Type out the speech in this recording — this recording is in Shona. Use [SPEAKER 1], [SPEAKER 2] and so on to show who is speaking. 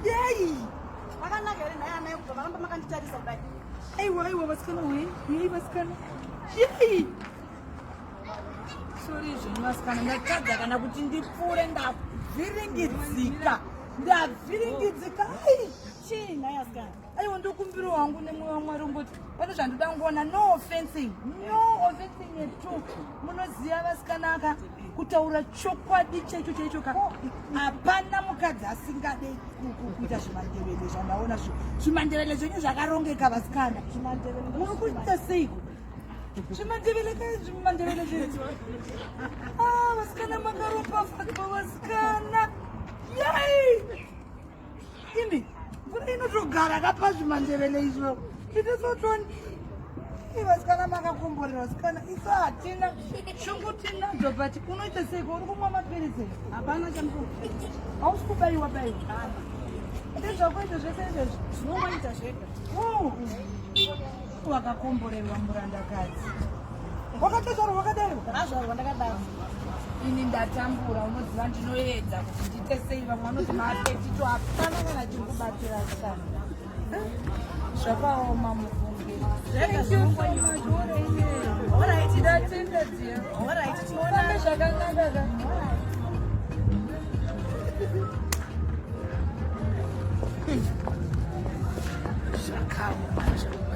[SPEAKER 1] Yei! Makanaka here nhai amai kubva maramba makanditarisa kudai? Aiwa aiwa vasikana wee, yei vasikana. Yei! Sorry zvenyu vasikana, ndatadza kana kuti ndipfuure ndavhiringidzika. Ndavhiringidzika. Ai! Chii nhai asikana? Aiwa ndokumbiro wangu nemwoyo waMwari ungoti pane zvandoda kungoona no offensing no offensing at all. Munoziva vasikana ka kutaura chokwadi chaicho chaicho ka hapana mukadzi asingade kuita zvimandevele zvandaona zvo zvimandevele zvenyu zvakarongeka vasikana muri kuita seiko zvimandevele ka zvimandevele zvenyu ah, vasikana makaropafadzwa vasikana yai imi mvura inotogara kapa zvimandevele izvo itisotoni vasikana makakomborera vasikana isu hatina shungu tinadzo but unoita seiko uri kumwa mapiritsi
[SPEAKER 2] hapana changu
[SPEAKER 1] hausi kubaiwa baiwa ndezvakuita zvese izvezvi
[SPEAKER 2] zvinongoita zvega
[SPEAKER 1] wakakomborerwa murandakadzi wakatozvarwa wakadaro
[SPEAKER 2] ndakazvarwa ndakadaro
[SPEAKER 1] ini ndatambura unoziva ndinoedza kuti ndiite sei vamwe vanoti maapetito hapana kana chiri kubatsira sikana zvakaoma mufunge ndatenda dziya tifambe zvakanaka ka zvakaoma.